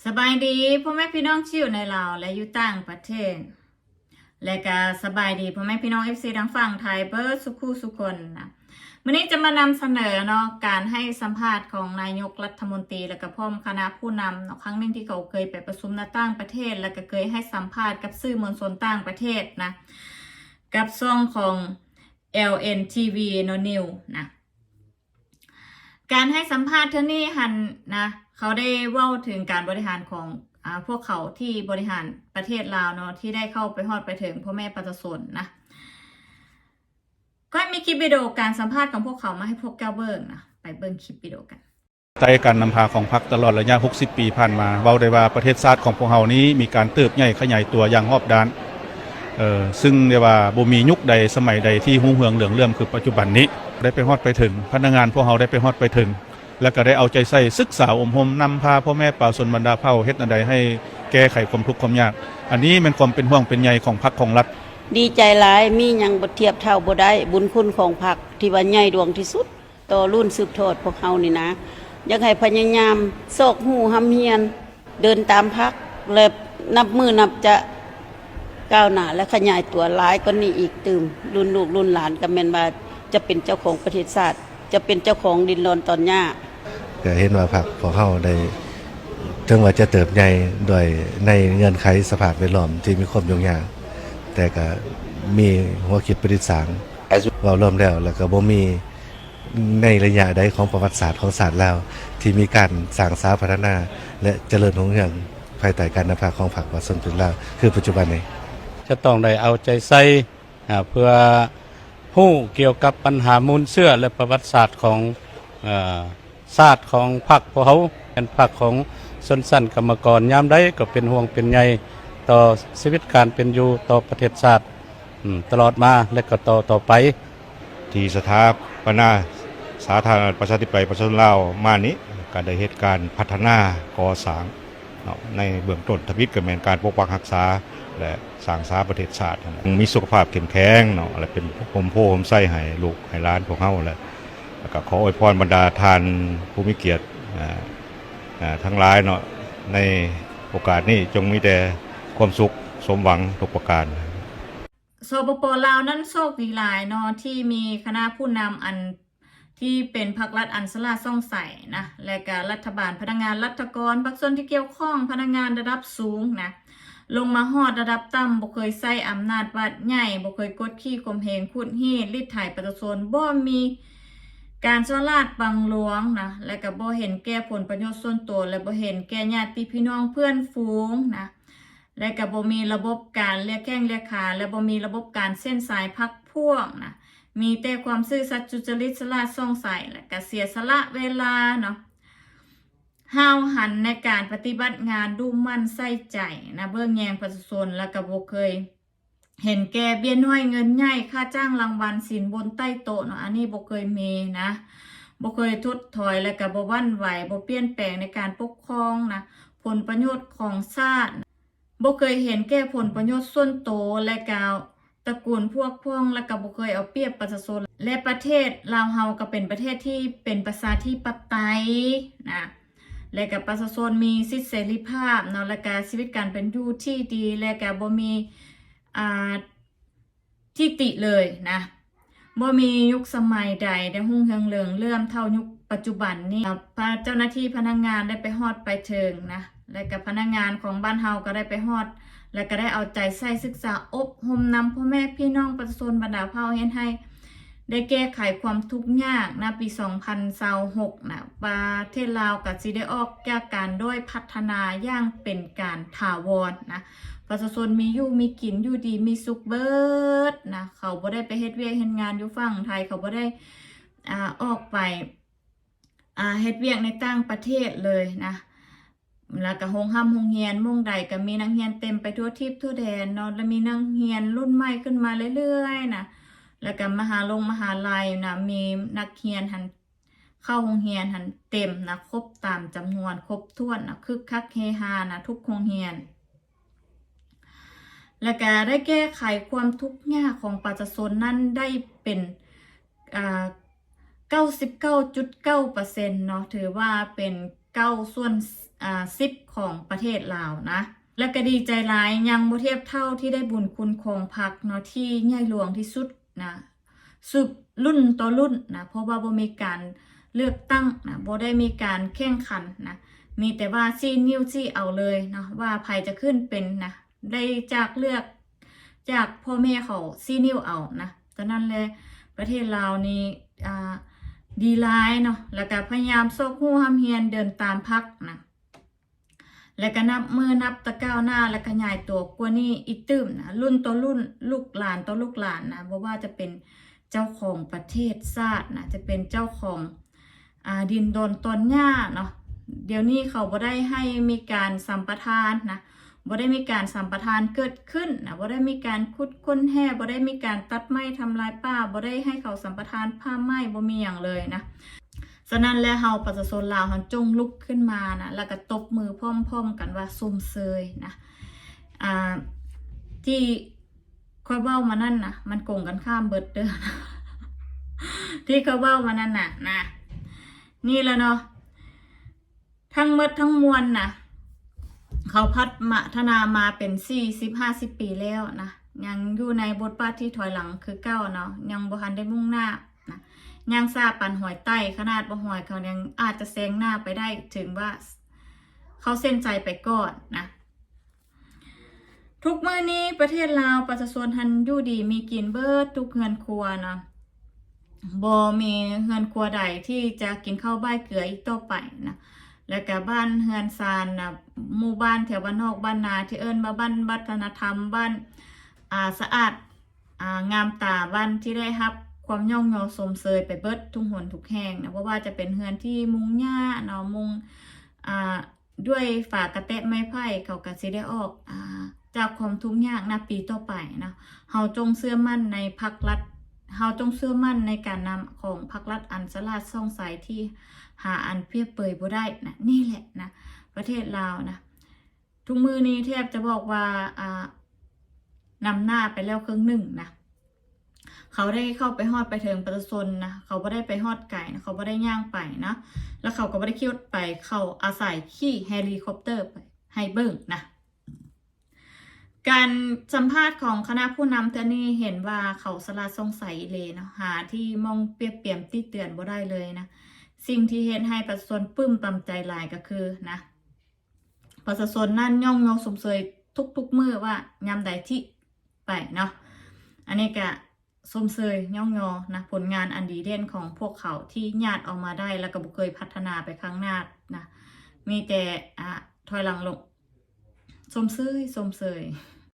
ສະບາຍດີພໍ່ແມ່ພີ່ນ້ອງທີ່ຢູ່ໃນລາວ ແລະ ຢູ່ຕ່າງປະເທດ ແລະກະສະບາຍດີພໍ່ແມ່ພີ່ນ້ອງເອັຟຊີທາງຝັ່ງໄທເບີດສູ່ຄູ່ສູ່ຄົນນະ. ມື້ນີ້ຈະມານຳສະເໜີເນາະ ການໃຫ້ສຳພາດຂອງນາຍົກລັດຖະມົນຕີ ແລະກະພ້ອມຄະນະຜູ້ນຳເນາະ ຄັ້ງໜຶ່ງທີ່ເຂົາເຄີຍໄປປະຊຸມໃນຕ່າງປະເທດ ແລະກະເຄີຍໃຫ້ສຳພາດກັບສື່ມວນຊົນຕ່າງປະເທດນະ ກັບຊ່ອງຂອງ ແອລເອັນທີວີເນາະ ນິວນະ. ການໃຫ້ສຳພາດເທື່ອນີ້ຫັ້ນນະ ເຂົາໄດ້ເວົ້າເຖິງການບໍລິຫານຂອງ ອາ ພວກເຂົາທີ່ບໍລິຫານປະເທດລາວເນາະ ທີ່ໄດ້ເຂົ້າໄປຮອດໄປເຖິງພໍ່ແມ່ປະຊາຊົນນະ. ຂ້ອຍມີຄລິບວິດີໂອການສຳພາດຂອງພວກເຂົາມາໃຫ້ພວກເຈົ້າເບິ່ງນະ ໄປເບິ່ງຄລິບວິດີໂອກັນ. ໃຕ້ການນຳພາຂອງພັກຕະຫຼອດໄລຍະຫົກສິບປີຜ່ານມາ ເວົ້າໄດ້ວ່າປະເທດຊາດຂອງພວກເຮົານີ້ມີການເຕີບໃຫຍ່ຂະຫຍາຍຕົວຢ່າງຮອບດ້ານ ເອີ ຊຶ່ງໄດ້ວ່າບໍ່ມີຍຸກໃດສະໄໝໃດທີ່ຮຸ່ງເຮືອງເຫຼືອງເຫຼື້ອມຄືປັດຈຸບັນນີ້. ໄດ້ໄປຮອດໄປເຖິງ ພະນັກງານພວກເຮົາໄດ້ໄປຮອດໄປເຖິງ ແລະກະໄດ້ເອົາໃຈໃສ່ສຶກສາອົບຮົມ ນຳພາພໍ່ແມ່ປະຊາຊົນບັນດາເຜົ່າ ເຮັດແນວໃດໃຫ້ແກ້ໄຂຄວາມທຸກຄວາມຍາກ. ອັນນີ້ແມ່ນຄວາມເປັນຫ່ວງເປັນໃຍຂອງພັກຂອງລັດ. ດີໃຈຫຼາຍ ມີຫຍັງບໍ່ທຽບເທົ່າບໍ່ໄດ້ ບຸນຄຸນຂອງພັກທີ່ວ່າໃຫຍ່ຫຼວງທີ່ສຸດ ຕໍ່ລຸ້ນສືບທອດພວກເຮົານີ້ນະ ຢາກໃຫ້ພະຍາຍາມຊອກຮູ້ຮ່ຳຮຽນ ເດີນຕາມພັກ ແລະ ນັບມື້ນັບຈະກ້າວໜ້າ ແລະ ຂະຫຍາຍຕົວຫຼາຍກວ່ານີ້ອີກຕື່ມ. ລຸ້ນລູກລຸ້ນຫຼານກໍແມ່ນວ່າຈະເປັນເຈົ້າຂອງປະເທດຊາດ ຈະເປັນເຈົ້າຂອງດິນດອນຕອນຫຍ້າ. ກໍເຫັນວ່າພັກພວກເຮົາໄດ້ ເຖິງວ່າຈະເຕີບໃຫຍ່ດ້ວຍໃນເງື່ອນໄຂສະພາບແວດລ້ອມທີ່ມີຄວາມຫຍຸ້ງຍາກ ແຕ່ກໍມີຫົວຄິດປະດິດສ້າງ ເວົ້າລວມແລ້ວ ແລ້ວກໍບໍ່ມີ ໃນໄລຍະໃດຂອງປະຫວັດສາດຂອງຊາດລາວ ທີ່ມີການສ້າງສາພັດທະນາ ແລະ ຈະເລີນຮຸ່ງເຮືອງ ພາຍໃຕ້ການນຳພາຂອງພັກປະຊາຊົນລາວ ຄືປັດຈຸບັນນີ້. ຈະຕ້ອງໄດ້ເອົາໃຈໃສ່ ອາ ເພື່ອຮູ້ກ່ຽວກັບບັນຫາມູນເຊື້ອ ແລະ ປະຫວັດສາດຂອງ ເອີ ຊາດຂອງພັກພວກເຮົາ ເປັນພັກຂອງຊົນຊັ້ນກຳມະກອນ ຍາມໃດກໍເປັນຫ່ວງເປັນໃຍຕໍ່ຊີວິດການເປັນຢູ່ ຕໍ່ປະເທດຊາດ ອືມ ຕະຫຼອດມາ ແລະ ກໍຕໍ່ ຕໍ່ໄປ. ທີ່ສະຖາປະນາສາທາລະນະລັດປະຊາທິປະໄຕປະຊາຊົນລາວມານີ້ ກໍໄດ້ເຮັດການພັດທະນາກໍ່ສ້າງເນາະ ໃນເບື້ອງຕົ້ນທຳອິດກໍແມ່ນການປົກປັກຮັກສາ ແລະ ສ້າງສາປະເທດຊາດ ມີສຸຂະພາບເຂັ້ມແຂງເນາະ ແລະ ເປັນຮົ່ມໂພຮົ່ມໄຊໃຫ້ລູກໃຫ້ຫຼານພວກເຮົາ ແລະ ແລ້ວກໍຂໍອວຍພອນບັນດາທ່ານຜູ້ມີກຽດ ອາ ອາ ທັງຫຼາຍເນາະ ໃນໂອກາດນີ້ຈົ່ງມີແຕ່ຄວາມສຸກສົມຫວັງທຸກປະການ. ສປປ ລາວນັ້ນໂຊກດີຫຼາຍເນາະ ທີ່ມີຄະນະຜູ້ນຳອັນທີ່ເປັນພັກລັດອັນສະຫຼາດສ່ອງໃສນະ ແລະກະລັດຖະບານ, ພະນັກງານລັດຖະກອນ, ພາກສ່ວນທີ່ກ່ຽວຂ້ອງ, ພະນັກງານລະດັບສູງນະ ລົງມາຮອດລະດັບຕ່ຳ, ບໍ່ເຄີຍໃຊ້ອຳນາດບາດໃຫຍ່, ບໍ່ເຄີຍກົດຂີ່ຂົ່ມເຫງ, ຂູດຮີດ, ລີດໄຖປະຊາຊົນ, ບໍ່ມີການສໍ້ລາດບັງຫຼວງນະ ແລະກະບໍ່ເຫັນແກ່ຜົນປະໂຫຍດສ່ວນຕົວ ແລະບໍ່ເຫັນແກ່ຍາດຕິພີ່ນ້ອງເພື່ອນຝູງນະ. ແລະກະບໍ່ມີລະບົບການລຽກແຂ້ງລຽກຂາ ແລະບໍ່ມີລະບົບການເສັ້ນສາຍພັກພວກນະ ມີແຕ່ຄວາມຊື່ສັດ ສຸຈະລິດ ສະຫຼາດ ສ່ອງໃສ ແລະກະເສຍສະຫຼະເວລາເນາະ ຫ້າວຫັນໃນການປະຕິບັດງານ ດຸໝັ່ນໃສ່ໃຈນະ ເບິ່ງແຍງປະຊາຊົນ ແລະກະບໍ່ເຄີຍເຫັນແກ່ເບ້ຍນ້ອຍເງິນໃຫຍ່ ຄ່າຈ້າງລາງວັນ ສິນບົນໃຕ້ໂຕະເນາະ ອັນນີ້ບໍ່ເຄີຍມີນະ ບໍ່ເຄີຍທົດຖອຍ ແລະກະບໍ່ຫວັ່ນໄຫວ ບໍ່ປ່ຽນແປງໃນການປົກຄອງນະ ຜົນປະໂຫຍດຂອງຊາດ. ບໍ່ເຄີຍເຫັນແກ່ຜົນປະໂຫຍດສ່ວນໂຕ ແລະກະຕະກູນພວກພ້ອງ ແລະກະບໍ່ເຄີຍເອົາປຽບປະຊາຊົນ ແລະປະເທດລາວເຮົາກະເປັນປະເທດທີ່ເປັນປະຊາທິປະໄຕນະ ແລະກະປະຊາຊົນມີສິດເສລີພາບເນາະ ແລະກະຊີວິດການເປັນຢູ່ທີ່ດີ ແລະກະບໍ່ມີ ອາ ທິติเลยนะ บ่มียุคสมัยใดได้รุ่งเรืองเรืองเลื่อมเท่ายุคปัจจุบันนี้ พระเจ้าหน้าที่พนักงานได้ไปฮอดไปเถิงนะ และก็พนักงานของบ้านเฮาก็ได้ไปฮอด และก็ได้เอาใจใส่ศึกษาอบรมนำพ่อแม่พี่น้องประชาชนบรรดาเผ่า เฮ็ดให้ได้แก้ไขความทุกข์ยากนะ ปีสองพันซาวหกนะ ประเทศลาวก็สิได้ออกจากการด้อยพัฒนาอย่างเป็นการถาวรนะ ປະຊາຊົນມີຢູ່ມີກິນ ຢູ່ດີມີສຸກເບີດນະ ເຂົາບໍ່ໄດ້ໄປເຮັດວຽກເຮັດງານຢູ່ຝັ່ງໄທ ເຂົາບໍ່ໄດ້ ອາ ອອກໄປ ອາ ເຮັດວຽກໃນຕ່າງປະເທດເລີຍນະ ແລ້ວກະໂຮງຮ່ຳໂຮງຮຽນໝ່ອງໃດກະມີນັກຮຽນເຕັມໄປທົ່ວທິບທົ່ວແດນເນາະ ແລ້ວມີນັກຮຽນລຸ້ນໃໝ່ຂຶ້ນມາເລື້ອຍໆນະ ແລ້ວກະມະຫາລົງມະຫາໄລນະ ມີນັກຮຽນຫັ້ນ ເຂົ້າໂຮງຮຽນຫັ້ນເຕັມນະ ຄົບຕາມຈຳນວນ ຄົບຖ້ວນນະ ຄຶກຄັກເຮຮານະ ທຸກໂຮງຮຽນ ແລ້ວກະໄດ້ແກ້ໄຂຄວາມທຸກຍາກຂອງປະຊາຊົນນັ້ນໄດ້ເປັນ ອາ ເກົ້າສິບເກົ້າຈຸດເກົ້າເປີເຊັນເນາະ ຖືວ່າເປັນເກົ້າສ່ວນ ອ່າ ສິບຂອງປະເທດລາວນະ ແລະກະດີໃຈຫຼາຍ ຍັງບໍ່ທຽບເທົ່າທີ່ໄດ້ບຸນຄຸນຂອງພັກເນາະ ທີ່ໃຫຍ່ຫຼວງທີ່ສຸດນະ ສືບລຸ້ນຕໍ່ລຸ້ນນະ ເພາະວ່າບໍ່ມີການເລືອກຕັ້ງນະ ບໍ່ໄດ້ມີການແຂ່ງຂັນນະ ມີແຕ່ວ່າຊີ້ນິ້ວຊີ້ເອົາເລີຍເນາະ ວ່າໃຜຈະຂຶ້ນເປັນນະ ໄດ້ຈາກເລືອກ ຈາກພໍ່ແມ່ເຂົາຊີ້ນິ້ວເອົານະ. ສະນັ້ນແຫຼະ ປະເທດລາວນີ້ ອ່າ ດີຫຼາຍເນາະ ແລ້ວກະພະຍາຍາມຊອກຮູ້ຮ່ຳຮຽນ ເດີນຕາມພັກນະ ແລ້ວກະນັບມື້ນັບຕະກ້າວໜ້າ ແລະຂະຫຍາຍຕົວກວ່ານີ້ອີກຕື່ມນະ ລຸ້ນຕໍ່ລຸ້ນ ລູກຫຼານຕໍ່ລູກຫຼານນະ ບໍ່ວ່າຈະເປັນເຈົ້າຂອງປະເທດຊາດນະ ຈະເປັນເຈົ້າຂອງ ອ່າ ດິນດອນຕອນຫຍ້າເນາະ ດຽວນີ້ເຂົາບໍ່ໄດ້ໃຫ້ມີການສຳປະທານນະ ບໍ່ໄດ້ມີການສຳປະທານເກີດຂຶ້ນນະ ບໍ່ໄດ້ມີການຂຸດຄົ້ນແຮ່ ບໍ່ໄດ້ມີການຕັດໄມ້ທຳລາຍປ່າ ບໍ່ໄດ້ໃຫ້ເຂົາສຳປະທານປ່າໄມ້ ບໍ່ມີຫຍັງເລີຍນະ. ສະນັ້ນແຫຼະ ເຮົາປະຊາຊົນລາວເຮົາຈົ່ງລຸກຂຶ້ນມານະ ແລ້ວກະຕົບມືພ້ອມໆກັນວ່າຊົມເຊີຍນະ ອ່າ ທີ່ຂ້ອຍເວົ້າມານັ້ນນະ ມັນກົງກັນຂ້າມເບິດເດີ ທີ່ຂ້ອຍເວົ້າມານັ້ນນະ ນະ ນີ້ແຫຼະເນາະ ທັງໝົດທັງມວນນະ ເຂົາພັດທະນາມາເປັນສີ່ສິບຫ້າສິບປີແລ້ວນະ ຍັງຢູ່ໃນບົດບາດທີ່ຖອຍຫຼັງຄືເກົ່າເນາະ ຍັງບໍ່ທັນໄດ້ມຸ່ງໜ້ານະ ຍ່າງຊ້າປານຫອຍໄຕ້ ຂະໜາດວ່າຫອຍເຂົາຍັງອາດຈະແຊງໜ້າໄປໄດ້ ເຖິງວ່າເຂົາເສັ້ນໃຈໄປກ່ອນນະ. ທຸກມື້ນີ້ປະເທດລາວປະຊາຊົນຫັ້ນຢູ່ດີມີກິນເບິດທຸກເຮືອນຄົວເນາະ ບໍ່ມີເຮືອນຄົວໃດທີ່ຈະກິນເຂົ້າບາຍເກືອອີກຕໍ່ໄປນະ ແລ້ວກະບ້ານເຮືອນຊານນະ ໝູ່ບ້ານແຖວບ້ານນອກບ້ານນາ ທີ່ເອີ້ນວ່າບ້ານວັດທະນະທຳ ບ້ານ ອ່າ ສະອາດ ອ່າ ງາມຕາ ບ້ານທີ່ໄດ້ຮັບຄວາມຍ້ອງຍໍຊົມເຊີຍໄປເບິດທຸກຫົນທຸກແຫ່ງນະ ບໍ່ວ່າຈະເປັນເຮືອນທີ່ມຸງຫຍ້າເນາະ ມຸງ ອ່າ ດ້ວຍຝາກະແຕະໄມ້ໄຜ່ ເຂົາກະຊິໄດ້ອອກ ອ່າ ຈາກຄວາມທຸກຍາກນະ ປີຕໍ່ໄປເນາະ. ເຮົາຈົ່ງເຊື່ອໝັ້ນໃນພັກລັດ ເຮົາຈົ່ງເຊື່ອໝັ້ນໃນການນຳຂອງພັກລັດອັນສະຫຼາດສ່ອງໃສ ທີ່ຫາອັນປຽບເປີຍບໍ່ໄດ້ນະ. ນີ້ແຫຼະນະ ປະເທດລາວນະ ທຸກມື້ນີ້ແທບຈະບອກວ່າ ອ່າ ນຳໜ້າໄປແລ້ວເຄິ່ງໜຶ່ງນະ. ເຂົາໄດ້ເຂົ້າໄປຮອດໄປເຖິງປະຊາຊົນນະ ເຂົາບໍ່ໄດ້ໄປຮອດໄກນະ ເຂົາບໍ່ໄດ້ຍ່າງໄປນະ ແລ້ວເຂົາກໍບໍ່ໄດ້ຂີ່ລົດໄປ ເຂົາອາໄສຂີ່ເຮລີຄອບເຕີໄປໃຫ້ເບິ່ງນະ. ການສຳພາດຂອງຄະນະຜູ້ນຳເທື່ອນີ້ເຫັນວ່າເຂົາສະຫຼາດສ່ອງໃສອີ່ຫຼີເນາະ ຫາທີ່ໝ່ອງປຽບປຽມຕິເຕືອນບໍ່ໄດ້ເລີຍນະ. ສິ່ງທີ່ເຮັດໃຫ້ປະຊາຊົນປຶ້ມຕຳໃຈຫຼາຍກໍຄືນະ ປະຊາຊົນນັ້ນຍ້ອງຍໍຊົມເຊີຍທຸກໆມື້ວ່າຍາມໃດທີ່ໄປເນາະ ອັນນີ້ກະຊົມເຊີຍຍ້ອງຍໍນະ ຜົນງານອັນດີເດັ່ນຂອງພວກເຂົາທີ່ຍາດອອກມາໄດ້ ແລ້ວກະບໍ່ເຄີຍພັດທະນາໄປຂ້າງໜ້ານະ ມີແຕ່ ອ່າ ຖອຍຫຼັງລົງ. ຊົມເຊີຍ ຊົມເຊີຍ.